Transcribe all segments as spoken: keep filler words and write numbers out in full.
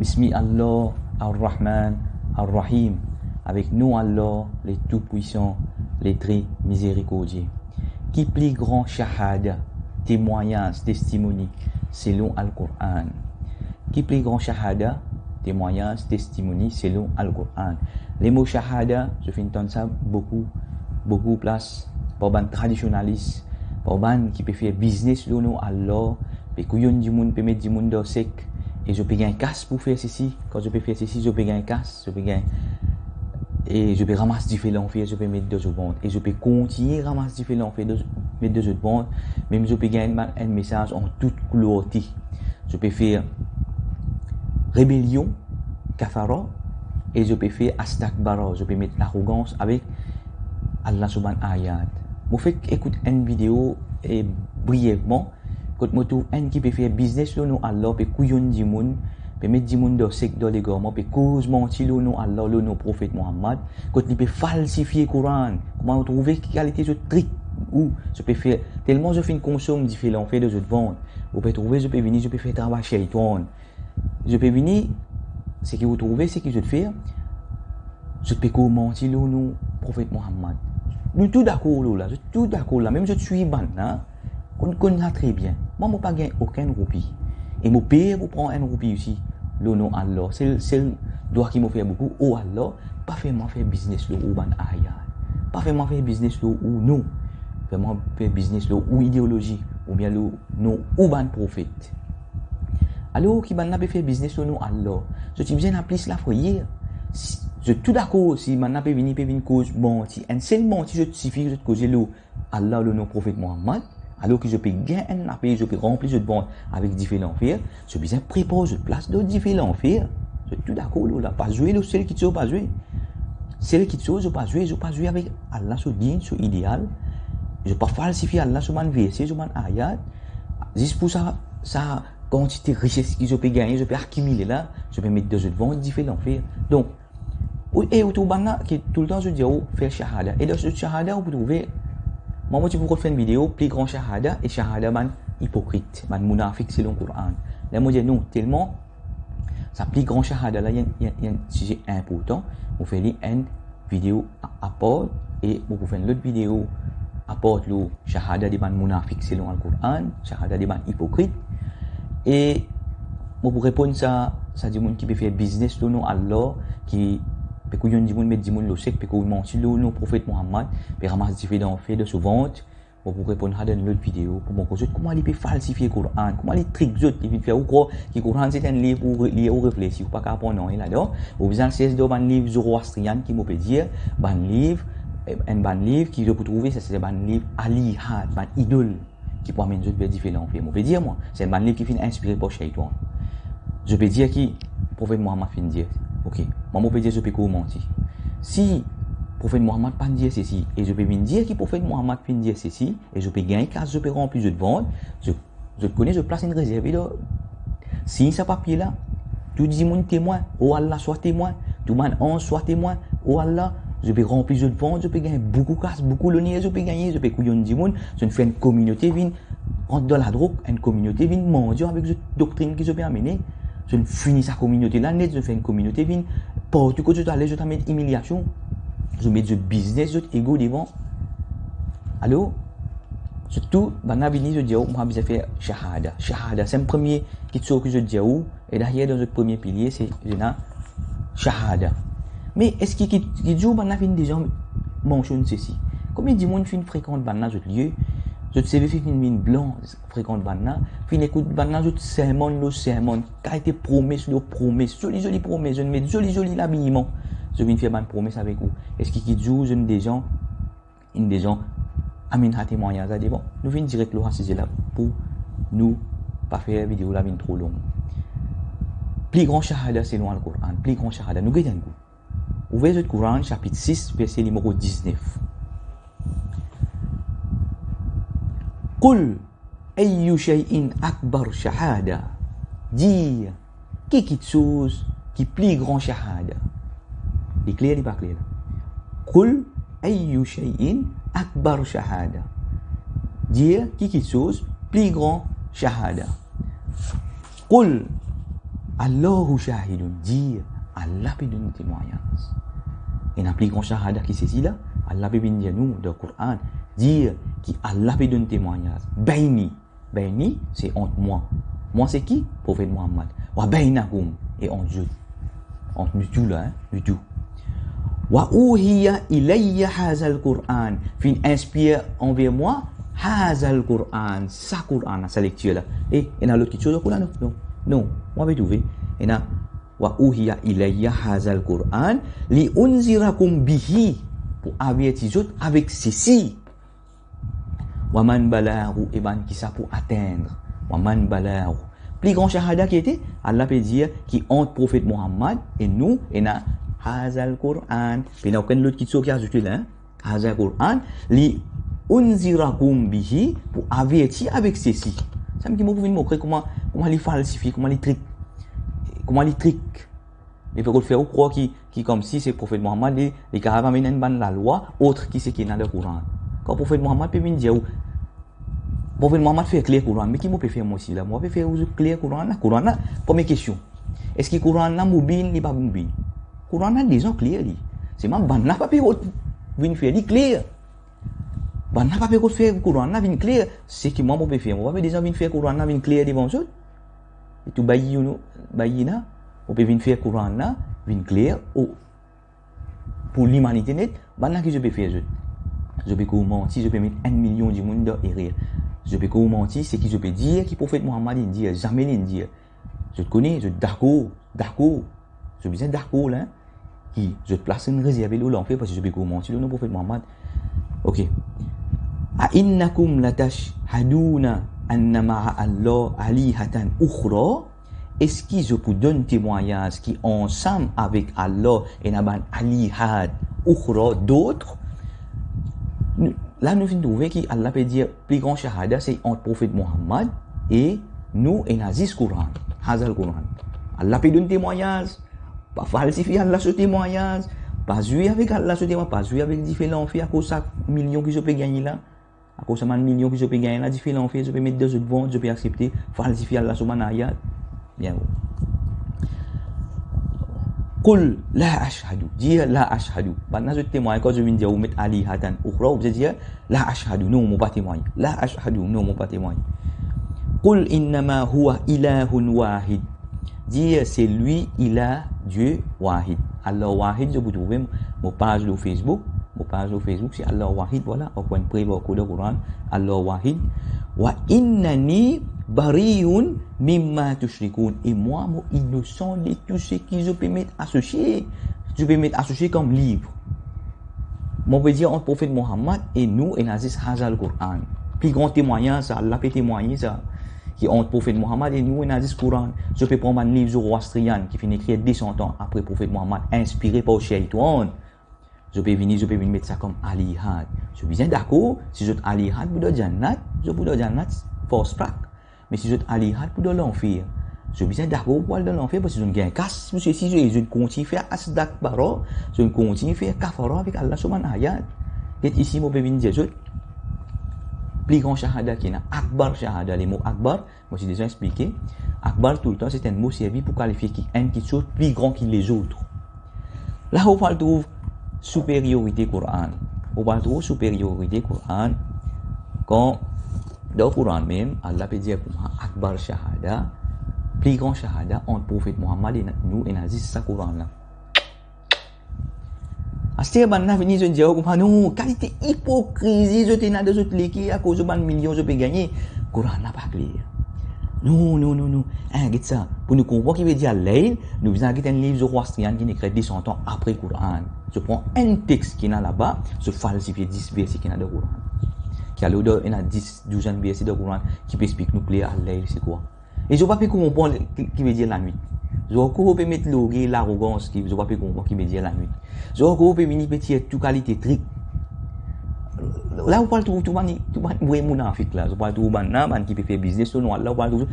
Bismi Allah ar-Rahman ar-Rahim, avek nom Allah, le Tou-Pwisan, le Tre Mizerikordie. Ki pli gran shahada, temwagnaz, testimoni, selon Al-Quran? Ki pli gran shahada, temwagnaz, testimoni, selon Al-Quran? Lemo shahada, zot finn tann sa boukou, boukou plas, par bann tradisionalis, par bann ki pe fer biznes lor nom Allah, pe kouyonn dimoun, pe met dimoun dan sek, e zot pe gagn kas pou fer sesi. Kan zot pe fer sesi, zot pe gagn kas, zot pe gagn, e zot pe ramas dife lanfer, zot pe met dan zot vant, e zot pe kontigne ramas dife lanfer dan, met dan zot vant, mem zot pe gagn enn, enn mesaz an tout klarte. Zot pe fer rebelion, kafara, e zot pe fer astakbara, zot pe met larogans avek Allah so bann ayat. Mo fek ekout enn video, e, brievman, kot mo trouv enn ki pe fer biznes lor nom Allah, pe kouyonn dimoun, pe met dimoun dan sek, dan legarman, pe koz manti lor nom Allah, lor nom Profet Muhammad, kot li pe falsifie Koran. Kouma ou trouve ki kalite zot trik, ou zot pe fer, telman zot finn konsom dife lanfer dan zot vant, ou pe trouve zot pe vini, zot pe fer travay sheytan. Zot pe vini, seki ou trouve, seki zot fer, zot pe koz manti lor nom Profet Muhammad. Nou tou dakor lor la, zot tou dakor la, mem zot swiv bann la, konn, konn sa tre bien. Mwa, mo pa gagn okenn roupi. E mo per pou pran enn roupi osi, lor nom Allah. Sel, sel dwa ki mo fer boukou, o Allah, pa fer mwa fer biznes lor ou bann ayat. Pa fer mwa fer biznes lor ou nom. Fer mwa fer biznes lor ou ideolozi, oubien lor nom ou bann profet. Alor ki bann la pe fer biznes lor nom Allah, zot ti bizin ena plis lafrayer. Si, zot tou dakor, si bann la pe vini, pe vinn koz manti, enn sel manti zot sifi zot koze lor Allah, lor nom Profet Muhammad, alor ki zot pe gagn enn lape, zot pe ranpli zot vant avek dife lanfer, zot bizin prepar zot plas dan dife lanfer. Zot tou dakor lor la, pa zwe lor sel kiksoz, pa zwe. Sel kiksoz, zot pa zwe, zot pa zwe avek Allah so din, so ideal. Zot pa falsifie Allah so bann verse, so bann ayat. Zis pou sa, sa kantite rises ki zot pe gagne, zot pe akimile la, zot pe met dan zot vant dife lanfer. Donk, ou, e ou trouv bann la ki toultan zot dir ou fer shahada. E dan zot shahada, ou pou trouve, mwa, mo ti pou kot fer enn video, pli gran shahada e shahada bann ipokrit, bann mounafik selon Koran. La mo dir non, telman sa pli gran shahada la, li enn, li enn, li enn size inportan, mo fer li enn video a-, apar, e mo pou fer enn lot video apar lor shahada de bann mounafik selon Al-Koran, shahada de bann ipokrit. E mo pou reponn sa, sa dimoun ki pe fer biznes lor nom Allah, ki pe kouyonn dimoun, met dimoun lor sek, pe koz manti lor nom Profet Muhammad, pe ramas dife lanfer dan so vant. Mo pou reponn sa dan enn lot video, pou montre zot kouma li pe falsifie Koran, kouma li trik zot, li vinn fer ou krwar ki Koran se enn liv pou re-, lir ou reflesi, ou pa kapav aprann nanye ladan. Ou bizin al sers dan bann liv Zoroastrian ki mo pe dir, bann liv, eh, enn bann liv ki zot pou trouve, sa se bann liv alihad, bann idol ki pou amenn zot ver dife lanfer. Mo pe dir mwa, se bann liv ki finn inspire par sheytan. Zot pe dir ki Profet Muhammad finn dir. Ok, mwa mo pe dir zot pe koz manti. Si Profet Muhammad pa'nn dir sesi, e zot pe vinn dir ki Profet Muhammad finn dir sesi, e zot pe gagn kas, zot pe ranpli zot vant, zot, zot kone zot plas inn rezerve dan, sign sa papie la. Tou dimoun temwin, o Allah swa temwin, tou bann anz swa temwin, o Allah, zot pe ranpli zot vant, zot pe gagn boukou kas, boukou loner zot pe gagne, zot pe kouyonn dimoun, zot fer enn kominote vinn rant dan ladrog, enn kominote vinn mandian avek zot doktrinn ki zot pe amene. Zot fini sa kominote la net, zot fer enn kominote vinn, partou kot zot ale, zot amenn imiliasion, zot met zot biznes, zot ego devan. Alor, zot tou, bann la vini, zot dir ou, mwa bizin fer shahada. Shahada, se premie kiksoz ki zot dir ou, e dayer dan zot premie pilie, se, se ena shahada. Me eski ki, ki zour bann la finn deza mansionn sesi? Konbien dimoun finn frekant bann la zot lie, zot seve finn vinn blan, frekant bann la, finn ekout bann la zot sermon lor sermon, kalite promes lor promes, zoli zoli promes, zot met zoli zoli labiman, zot vinn fer bann promes avek ou. Eski ki zour zot deza, inn deza amenn sa temwagnaz la devan? Nou vinn direk lor sa size la pou nou pa fer video la vinn tro long. Pli gran shahada selon Al-Koran, pli gran shahada. Nou get enn kou. Ouver zot Koran, sapit sis, verse nimero diznef. Qul ayyu shay'in akbar shahada. Dir, ki kiksoz ki pli gran shahada? Li kler, li pa kler la? Qul ayyu shay'in akbar shahada. Dir, ki kiksoz pli gran shahada? Qul, Allahu shahidun, dir, Allah pe donn temwagnaz. Ena pli gran shahada ki sesi la, Allah pe vinn dir nou dan Koran, dir ki Allah pe donn temwagnaz. Bayni, bayni, se ant mwa. Mwa se ki? Profet Muhammad. Wa baynakum, e ant zot. Ant nou tou la, hein, nou tou. Wa uhiya ilayya hazal Koran, finn inspire anver mwa hazal Koran, sa Koran la, sa lektir la. E, ena lot kiksoz ankor la, non? Non, non, mwa pe trouve. Ena, wa uhiya ilayya hazal Koran, li unzirakum bihi, pou averti zot avek sesi. Wa man balaghu, e bann ki sa pou atenn. Wa man balaghu. Pli gran shahada ki ete, Allah pe dir ki ant Profet Muhammad e nou, ena hazal Koran. Pena okenn lot kiksoz ki azoute la, hein? Hazal Koran, li unzirakum bihi, pou averti avek sesi. Samem ki mo pou vinn mokre kouma, kouma li falsifie, kouma li trik. Kouma li trik. Li pe kot fer ou krwar ki, ki koumsi se Profet Muhammad, li, li kapav amenn enn bann lalwa ot ki seki ena dan Koran. Kan Profet Muhammad pe vinn dir ou, Profet Muhammad fer kler Koran, me ki mo pe fer mwa osi la? Mo pe fer ou kler Koran la. Koran la, premie kestion, eski Koran la mobin, li pa mobin? Koran la deza kler li. Selman bann la pa pe kot vinn fer li kler. Bann la pa pe kot fer Koran la vinn kler. Seki mwa mo pe fer, mo pa pe deza vinn fer Koran la vinn kler devan zot. E tou bay nou, bay la, ou pe vinn fer Koran la vinn kler, o, pou limanite net, bann la ki zot pe fer zot? Zot pe koz manti, zot pe met enn milion dimoun dan erer. Zot pe koz manti, seki zot pe dir ki Profet Muhammad inn dir, zame li inn dir. Zot kone, zot dakor, dakor. Zot bizin dakor la, ki zot plas inn rezerve lor lanfer, parski zot pe koz manti lor nom Profet Muhammad. Ok. A innakum latashhaduna anna ma'a Allah alihatan ukhra? Eski zot pou donn temwagnaz ki ansam avek Allah ena bann alihat ukhra, dot? Nou, la nou finn trouve ki Allah pe dir pli gran shahada se ant Profet Muhammad e nou, ena zis Koran, hazal Koran. Allah pe donn temwagnaz. Pa falsifie Allah so temwagnaz. Pa zwe avek Allah so temwagnaz. Pa zwe avek dife lanfer akoz sa milion ki zot pe gagne la. Akoz sa bann milion ki zot pe gagne la, dife lanfer zot pe met dan zot vant, zot pe aksepte falsifie Allah so bann ayat. Bien bon. Qul la ashhadu, dir la ashhadu. Bann la zot temwagn, kan zot vinn dir ou met alihatan ukhra, ou bizin dir la ashhadu, non, mo pa temwagn. La ashhadu, non, mo pa temwagn. Qul innama huwa ilahun wahid. Dir se li ilah, Dieu wahid. Allah wahid, zot pou trouve mo paz lor Facebook. Mo paz lor Facebook se Allah wahid, vwala, ankor enn prev ankor dan Koran, Allah wahid. Wa innani bariun mimma tushrikun. E mwa, mo inosan de tou seki zot pe met asosie. Zot pe met asosie kom liv. Mo pe dir ant Profet Muhammad e nou, ena zis hazal Koran. Pli gran temwagnaz sa, Allah pe temwagne sa, ki ant Profet Muhammad e nou, ena zis Koran. Zot pe pran bann liv Zoroastrian ki finn ekrir de san an apre Profet Muhammad, inspire par Shaitan. Zot pe vini, zot pe vinn met sa kom alihat. Zot bizin dakor, si zot alihat pou dan jannat, zot pou dan jannat fast track. Me si zot alihat pou dan lanfer, zot bizin dakor pou al dan lanfer, parski zot gagn kas pou sesi, zot, zot kontign fer asdak bara, zot kontign fer kafara avek Allah so bann ayat. Get isi, mo pe vinn dir zot, pli gran shahada ki ena, akbar shahada. Lemo akbar, mo ti deza explike. Akbar toultan se enn mo servi pou kalifie ki enn kiksoz pli gran ki lezot. La ou pou al trouv superiorite Koran. Ou pou al trouv superiorite Koran. Kan dan Koran mem, Allah pe dir kouma akbar shahada, pli gran shahada ant Profet Muhammad e nou, ena zis sa Koran la. Aster bann la vini, zot dir kouma, non, kalite ipokrizi zot ena dan zot leker akoz zot bann milion zot pe gagne. Koran la pa kler. Non, non, non, non. Hein, get sa. Pou nou konpran ki vedir al-layl, nou bizin al get enn liv Zoroastrian ki finn ekrir de san an apre Koran. Zot pran enn text ki ena laba, zot falsifie dis verse ki ena dan Koran. Ki alor dan, ena dis, douz enn verse dan Koran ki pe explik nou kler al-layl se kwa. E zot pa pe konpran ki, ki vedir lanwit. Zot ankor pe met lorgey, larogans, ki zot pa pe konpran ki vedir lanwit. Zot ankor pe vini pe tir tou kalite trik. La ou pou al trouv tou bann, tou bann vre mounafik la, ou pou al trouv bann la, bann ki pe fer biznes lor non Allah, ou pou al trouv zot.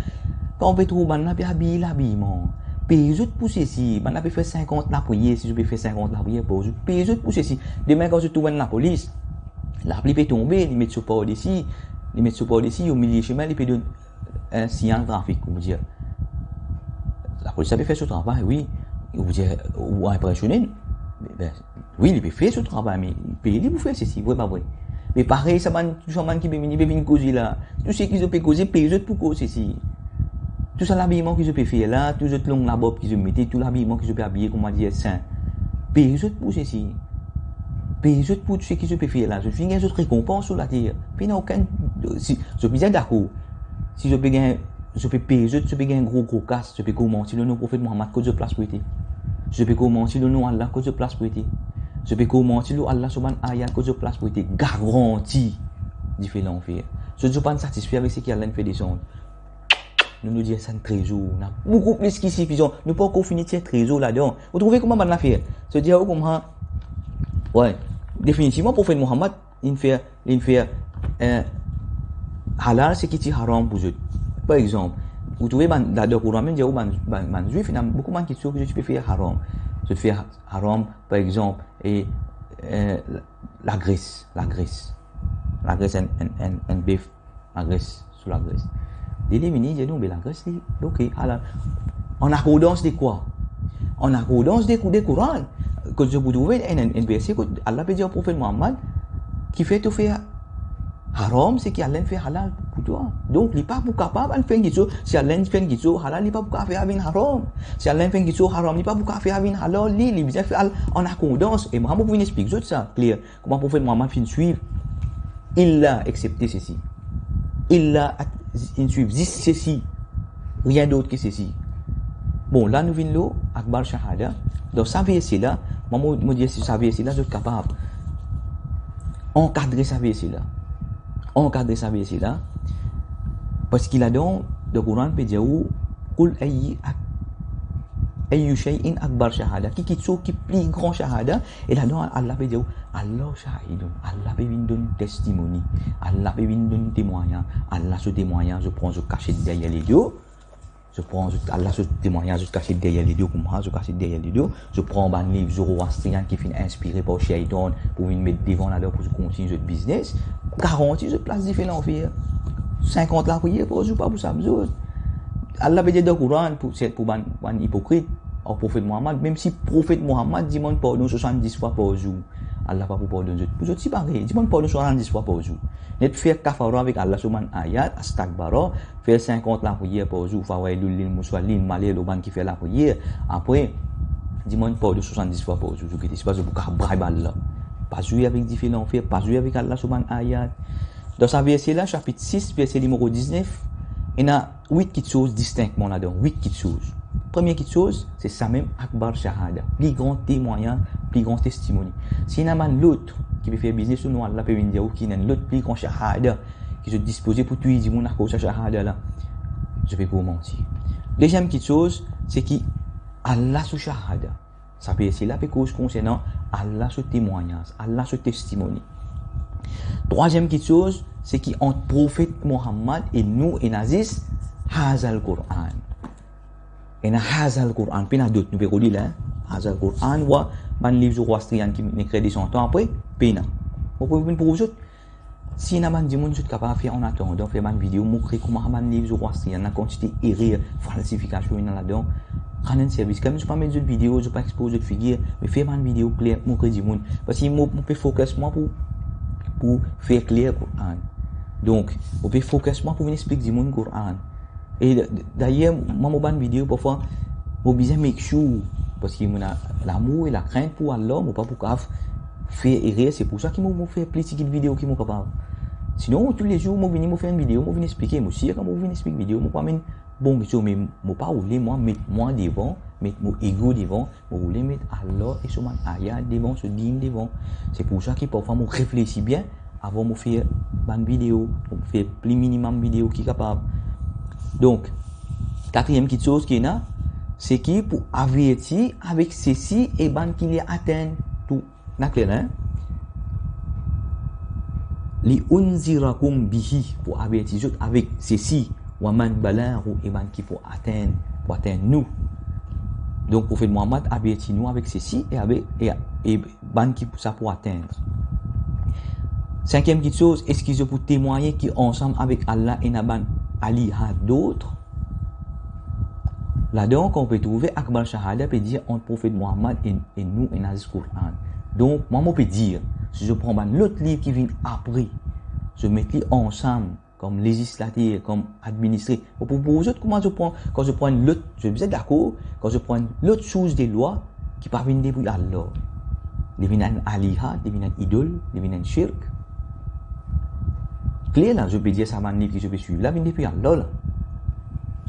Kan ou pe trouv bann la pe abiy labiyman, pey zot pou sesi, bann la pe fer sinkant lapriyer, si zot pe fer sinkant lapriyer par zour, pey zot pou sesi. Demin kan zot trouv enn lapolis, lapli pe tonbe, li met so par desi, li met so par desi, omilie sime, li pe donn enn signal trafik, kouma dir. Lapolis la pe fer so travay, wi. Ou dir, ou inpresione, ben, wi, li pe fer so travay, me li peye li pou fer sesi, vre pa vre? Me parey sa bann, tou sa bann ki pe vini, pe vinn koze la, tou seki zot pe koze, peye zot pou koz sesi. Tou sa labiman ki zot pe fer la, tou zot long labob ki zot mete, tou labiman ki zot pe abiye, kouma dir, sin, peye zot pou sesi. Peye zot pou tou seki zot pe fer la. Zot finn gagn zot rekonpans lor later. Pena okenn, si, zot bizin dakor. Si zot pe gagn, zot pe peye zot, zot pe gagn gro, gro kas, zot pe koz manti lor nom Profet Mohammad, kot zot plas pou ete? Zot pe koz manti lor nom Allah, kot zot plas pou ete? Zot pe koz manti lor Allah so bann ayat, kot zot plas pou ete? Garanti dife lanfer. Zot, zot pa'nn satisfe avek seki Allah inn fer desann. Nou, nou dir sa enn trezor, nou ena boukou plis ki sifizan. Nou pankor fini tir trezor ladan. Ou trouve kouma bann la fer? Zot dir, o, kouma, wi, definitivman, Profet Mohammad, linn fer, linn fer, eh, halal seki ti haram pou zot. Par exanp, ou trouve bann, dan, dan Koran mem dir, o, bann, bann, bann Zwif, ena boukou bann kiksoz ki zot ti pe fer haram. Zot fer ha-, haram, par exanp, e, eh, la, lagres, lagres. Lagres enn, enn, enn, enn bef, lagres, so lagres. Li, li vini, li dir, non, be lagres, li, ok, halal. An akordans de kwa? An akordans de kou-, de Koran. Kot zot pou trouve enn, enn, enn verse kot Allah pe dir Profet Mohammad, kifer to fer haram seki Allah inn fer halal pou twa? Donk, li pa pou kapav al fer enn kiksoz, si Allah inn fer enn kiksoz halal, li pa pou kapav fer vinn haram. Si Allah inn fer enn kiksoz haram, li pa pou kapav fer vinn halal, li, li bizin fer al an akordans. E mwa, mo pou vinn explik zot sa kler. Kouma Profet Mohammad finn swiv, illa, excepté ceci. Illa, at-, inn swiv zis ceci. Rien d'autre que ceci. Bon, la nou vinn lor Akbar Shahada. Dan sa verse la, mwa, mo, mo dir si sa verse la, zot kapav ankadre sa verse la. Ankadre sa verse la. Parski ladan, dan Koran pe dir ou, "Qul ayyi ak-, ayyu shay'in akbar shahada." Ki kiksoz ki pli gran shahada? E ladan, Allah pe dir ou, "Allahu shahidun." Allah pe vinn donn testimoni. Allah pe vinn donn temwagnaz. Allah so temwagnaz, zot pran, zot kasiet deryer ledo. Zot pran, zot, Allah so temwagnaz, zot kasiet deryer ledo koumsa, zot kasiet deryer ledo. Zot pran bann liv Zoroastrian ki finn inspire par shaytan pou vinn met devan ladan pou zot kontign zot biznes. Garanti zot plas dife lanfer. Sinkant lapriyer par zour pa pou sap zot. Allah pe dir dan Koran pou, se pou bann, bann ipokrit, ar Profet Mohammad, mem si Profet Mohammad dimann pardon swasanndis fwa par zour, Allah pa pou pardonn zot. Pou zot ti parey, dimann pardon swasanndis fwa par zour. Net fer kafara avek Allah so bann ayat, astakbara, fer sinkant lapriyer par zour, fawailul lil musallin, maler lor bann ki fer lapriyer. Apre, dimann pardon swasanndis fwa par zour, zot gete, se pa zot pou kapav brib Allah. Pa zwe avek dife lanfer, pa zwe avek Allah so bann ayat. Dan sa verse la, sapit sis, verse nimero diznef, ena wit kiksoz distinkman ladan, wit kiksoz. Premie kiksoz, se samem akbar shahada, pli gran temwagnaz, pli gran testimoni. Si ena bann lot ki pe fer biznes, sinon Allah pe vinn dir ou ki ena enn lot pli gran shahada ki zot dispoze pou touy dimoun akoz sa shahada la, zot pe koz manti. Deziem kiksoz, se ki Allah so shahada. Sa verse la pe koz konsernan Allah so temwagnaz, Allah so testimoni. Trwaziem kiksoz, se ki ant Profet Mohammad e nou, ena zis hazal Koran. Ena hazal Koran, pena dot, nou pe rod li la, hein? Hazal Koran, wa, bann liv Zoroastrian ki inn ekrir de san tan apre, pena. Mo pou vinn prouv zot. Si ena bann dimoun zot kapav fer, an atandan, fer bann video, montre kouma bann liv Zoroastrian, la kantite erer, falsifikasion ena ladan, rann enn servis. Kan zot pa met zot video, zot pa expoz zot figir, me fer bann video kler, montre dimoun. Parski mo, mo pe focus mwa pou, pou fer kler Koran. Donk, mo pe focus mwa pou vinn explik dimoun Koran. E d-, d-, dayer, mwa, mo bann video, parfwa, mo bizin make sure, parski mo ena lamour e lakrint pou Allah, mo pa pou kapav fer erer, se pou sa ki mo, mo fer pli tigit video ki mo kapav. Sinon, toulezour, mo vini, mo fer enn video, mo vinn explike, mo sir kan mo vinn explik video, mo pou amenn bon kiksoz, me mo pa oule, mwa, met mwa devan, met mo ego devan, mo oule met Allah e so bann ayat devan, so din devan. Se pou sa ki parfwa mo reflesi bien avan mo fer bann video, mo fer pli minimem video ki kapav. Donk, katriem kiksoz ki ena, se ki pou averti avek sesi e bann ki li atenn tou. Ena kler, hein? Li unzirakum bihi, pou averti zot avek sesi, wa man balagh, e bann ki pou atenn, pou atenn nou. Donk, Profet Mohammad averti nou avek sesi e avek, e, e bann ki pou, sa pou atenn. Sinkiem kiksoz, eski zot pou temwagne ki ansam avek Allah ena bann aliha dot? Ladan, kan ou pe trouve Akbar Shahada pe dir ant Profet Muhammad e, e nou, ena zis Koran. Donk, mwa mo pe dir, si zot pran bann lot liv ki vinn apre, zot met li ansam, kom lezislater, kom administre. Mo pou prouv zot kouma zot pran, kan zot pran enn lot, zot bizin dakor, kan zot pran enn lot sours de lwa ki pa vinn depi Allah. Li vinn enn aliha, li vinn enn idol, li vinn enn shirk. Kler la, zot pe dir sa bann liv ki zot pe swiv la vinn depi Allah la.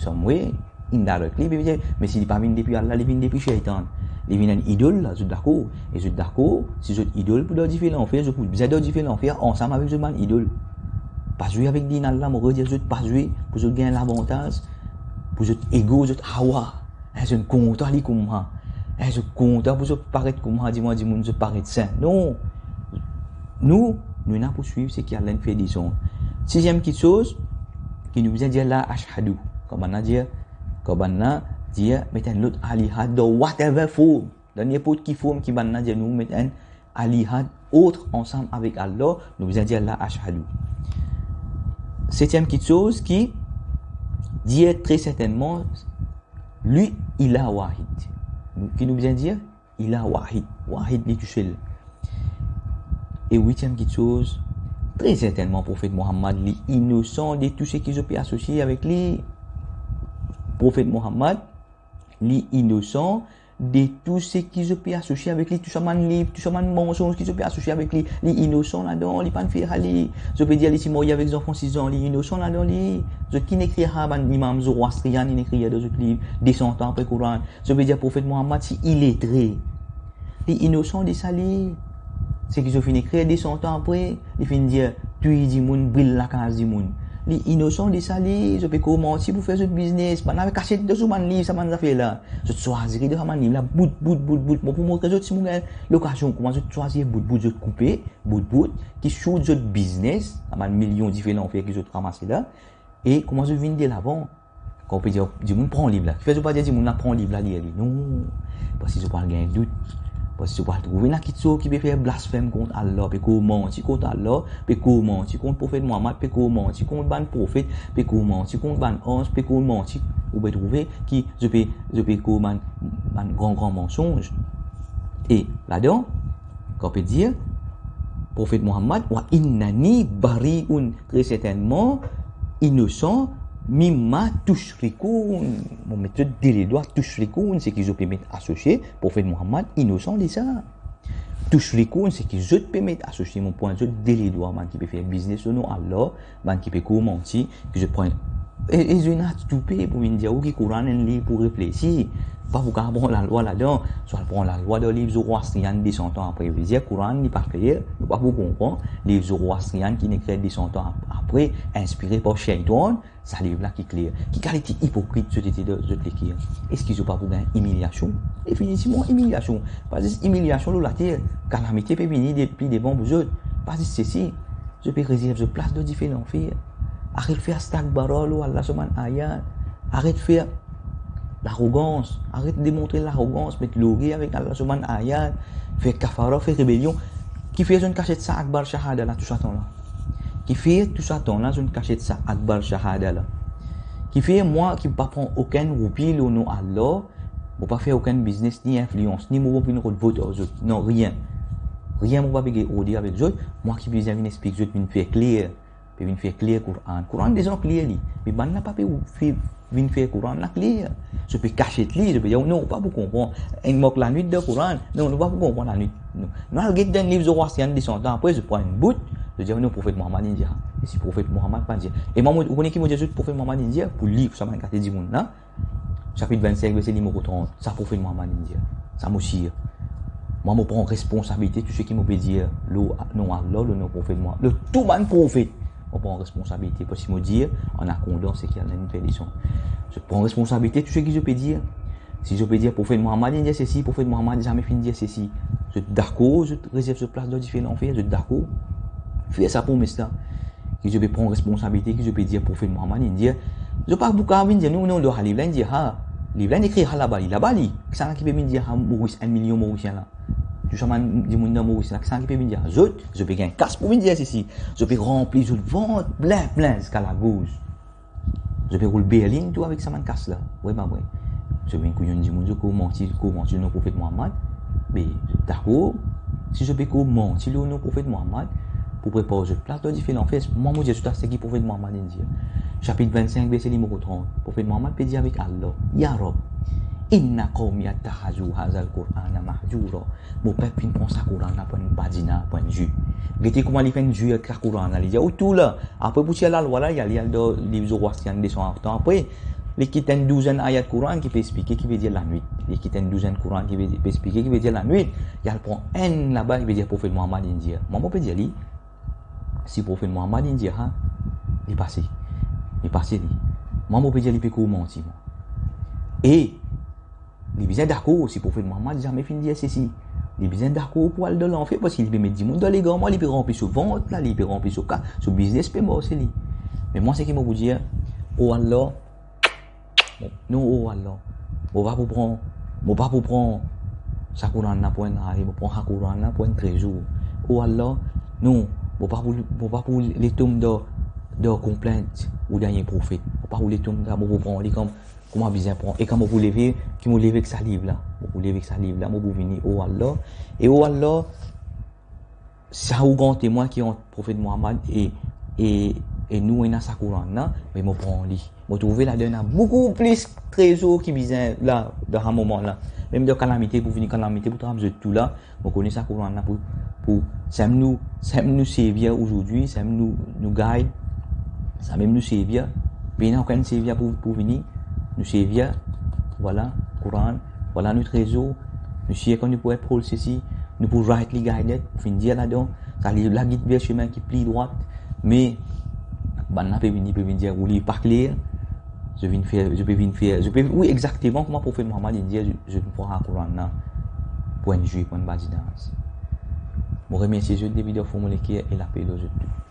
Somewhere, indirectly, pe dir, me si li pa vinn depi Allah, li vinn depi sheytan. Li vinn enn idol la, zot dakor. E zot dakor, si zot idol pou dan dife lanfer, zot pou bizin dan dife lanfer ansam avek zot bann idol. Pa zwe avek din Allah, mo redir zot, pa zwe pou zot gagn lavantaz, pou zot ego, zot hawa. Hein, zot kontan li kouma. Hein, zot kontan pou zot paret kouma, dimoun, dimoun zot paret sin. Non. Nou, nou ena pou swiv seki Allah inn fer dezorn. Siziem kitsoz ki nou bizin dir la, ashhadu. Kan bann la dir, kan bann la dir, met enn lot aliha dan whatever form, dan ninport ki form ki bann la dir nou met enn aliha ot ansam avek Allah, nou bizin dir la, ashhadu. Setiem kitsoz ki dir tre sertennman, li ilah wahid. Nou, ki nou bizin dir? Ilah wahid. Wahid, li tousel. E witiem kitsoz, tre sertennman, Profet Muhammad, li inosan de tou seki zot pe asosie avek li. Profet Muhammad, li inosan de tou seki zot pe asosie avek li, tou sa bann liv, tou sa bann mansonz ki zot pe asosie avek li, li inosan ladan, li pa'nn fer sa li. Zot pe dir li ti marye avek zanfan sis an, li inosan ladan li. Zot ki inn ekrir sa, bann imam Zoroastrian inn ekrir dan zot liv, de san an apre Koran. Zot pe dir Profet Muhammad ti iletre. Li inosan de sa li. Seki zot finn ekrir de san an apre, li finn dir, touy dimoun, bril lakaz dimoun. Li inosan de sa li, zot pe koz manti pou fer zot biznes. Bann la kasiet dan so bann liv, sa bann zafer la. Zot swazir dan sa bann liv la, bout, bout, bout, bout. Mo pou montre zot, si mo gagn lokazion, kouma zot swazir bout, bout, zot koupe, bout, bout, ki sout zot biznes, sa bann milion dife lanfer ki zot ramase la, e kouma zot vinn delavan. Kan ou pe dir dimoun pran liv la, kifer zot pa dir dimoun la pran liv la, lir li? Non, parski zot pral gagn dout, parski zot pral trouve ena kitsoz ki pe fer blasfem kont Allah, pe koz manti kont Allah, pe koz manti kont Profet Muhammad, pe koz manti kont bann profet, pe koz manti kont bann anz, pe koz manti, ou pe trouve ki zot pe, zot pe koz bann, bann gran, gran mansonz. E ladan, kan pe dir, Profet Muhammad, wa innani bariun, tre sertennman, inosan, mimma tushrikun. Mo met zot de ledwa, tushrikun, seki zot pe met asosie, Profet Muhammad inosan de sa. Tushrikun, seki zot pe met asosie, mo pwint zot de ledwa, bann ki pe fer biznes o non Allah, bann ki pe koz manti, ki zot pran, e, e zot ena toupe pou vinn dir ou ki Koran enn liv pou reflesi. Pa pou kapav pran lalwa ladan, swa pran lalwa dan liv Zoroastrian de san an apre. Ve dir Koran li pa kler, nou pa pou konpran, liv Zoroastrian ki inn ekrir de san an ap-, apre, inspire par sheytan, sa liv la ki kler. Ki kalite ipokrit zot ete dan zot lekir? Eski zot pa pou gagn imiliasion? Definitivman imiliasion. Pa zis imiliasion lor later, kalamite pe vini depi devan pou zot. Pa zis sesi, zot pe rezerv zot plas dan dife lanfer. Aret fer istikbar lor Allah so bann ayat. Aret fer larogans. Aret demontre larogans, met lorgey avek Allah so bann ayat. Fer kafara, fer rebelion. Kifer zot inn kasiet sa Akbar Shahada la tou sa tan la? Kifer tou sa tan la zot inn kasiet sa Akbar Shahada la? Kifer mwa ki pa pran okenn roupi lor non Allah, mo pa fer okenn biznes, ni inflians, ni mo pou vinn rod vot ar zot. Non, rien. Rien, mo pa pe gagn order avek zot. Mwa ki bizin vinn explik zot, vinn fer kler. Pe vinn fer kler Koran. Koran deza kler li. Me bann la pa pe fer, vinn fer Koran la kler. Zot pe kasiet li, zot pe dir, "Non, ou pa pou konpran. Enn mark lanwit dan Koran. Non, nou pa pou konpran lanwit." Non. Nou al get dan liv Zoroastrian de san an apre, zot pran enn bout, zot dir, "Non, Profet Muhammad inn dir sa." E si Profet Muhammad pa dir. E mwa, mo, ou kone ki mo dir zot Profet Muhammad inn dir? Pou li, pou sa bann kate dimoun la, sapit vinn-sink, verse nimero trant. Sa Profet Muhammad inn dir. Sa mo sir. Mwa, mo pran responsabilite tou seki mo pe dir lor non Allah, lor non Profet Muhammad, lor tou bann profet. Mo pran responsabilite, parski mo dir an akordans seki Allah inn fer dezorn. Zot pran responsabilite tou seki zot pe dir. Si zot pe dir Profet Muhammad inn dir sesi, Profet Muhammad zame finn dir sesi. Zot dakor, zot rezerv zot plas dan dife lanfer, zot dakor? Fer sa promes la. Ki zot pe pran responsabilite, ki zot pe dir Profet Muhammad inn dir. Zot pa pou kapav vinn dir nou, non, lor liv la inn dir sa. Liv la inn ekrir sa laba li, laba li. Kisannla ki pe vinn dir sa Moris, enn milion Morisien la? Tou sa bann dimoun dan Moris la, kisannla ki pe vinn dir sa? Zot, zot pe gagn kas pou vinn dir sesi. Zot pe ranpli zot vant plin, plin ziska lagoz. Zot pe roul berlin tou avek sa bann kas la. Wi, pa vre? Zot vinn koz enn dimoun, zot koz manti, koz manti lor nom Profet Muhammad. Me dakor, si zot pe koz manti lor nom Profet Muhammad pou prepar zot plas dan dife lanfer, mwa mo dir zot aster ki Profet Muhammad inn dir. Sapit vinn-sink, verse nimero trant. Profet Muhammad pe dir avek Allah, "Ya Rabb, inna qawmi ittakhadhu hadhal Qur'ana mahjura." Mo pep finn pran sa Koran la pou enn badinaz, pou enn zwe. Gete kouma li finn zwe avek sa Koran la. Li dir, "Ou tou la." Apre pou tir lalwa la, li al, li al dan liv Zoroastrian de san tan apre, li kit enn douzenn ayat Koran ki pe explike ki vedir lanwit. Li kit enn douzenn Koran ki pe, pe explike ki vedir lanwit. Li al pran enn laba, ki vedir Profet Muhammad inn dir. Mwa mo pe dir li, si Profet Muhammad inn dir sa, li pase. Li pase li. Mwa mo pe dir li pe koz manti, mwa. E li bizin dakor, si Profet Muhammad zame finn dir sesi, li bizin dakor pou al dan lanfer, parski li pe met dimoun dan legarman, li pe ranpli so vant la, li pe ranpli so ka, so biznes pe marse li. Me mwa seki mo pou dir, o Allah, non, o Allah, mo pa pou pran, mo pa pou pran sa Koran la pou enn ari, mo pran sa Koran la pou enn trezor. O Allah, non, mo pa pou, mo pa pou le tom dan, dan konplint ou dernie profet. Mo pa pou le tom dan, mo pou pran li kom, kouma bizin pran. E kan mo pou leve, ki mo leve ek sa liv la. Mo pou leve ek sa liv la, mo pou vini, o Allah. E o Allah, sa ou gran temwin ki ant Profet Muhammad e, e, e nou, ena sa Koran la, me mo pran li. Mo trouve ladan ena boukou plis trezor ki bizin la, dan sa moman la. Mem dan kalamite, pou vini kalamite, pou trap zot tou la, mo kone sa Koran la pou, pou, samem nou, samem nou servir azordi, samem nou, nou guide, samem nou servir, pena okenn servir pou, pou vini, nou servir, vwala, Koran, vwala nou trezor, nou sir kan nou pou epol sesi, nou pou rightly guided, pou finn dir ladan, sa liv la gid ver semin ki pli drwat, me bann la pe vini, pe vinn dir ou liv pa kler, zot vinn fer, zot pe vinn fer, zot pe, wi, exakteman kouma Profet Muhammad inn dir, zot, zot pran Koran la pou enn zwe, pou enn badinaz. Mo remersie zot depi dan fon mo leker e lape lor zot tou.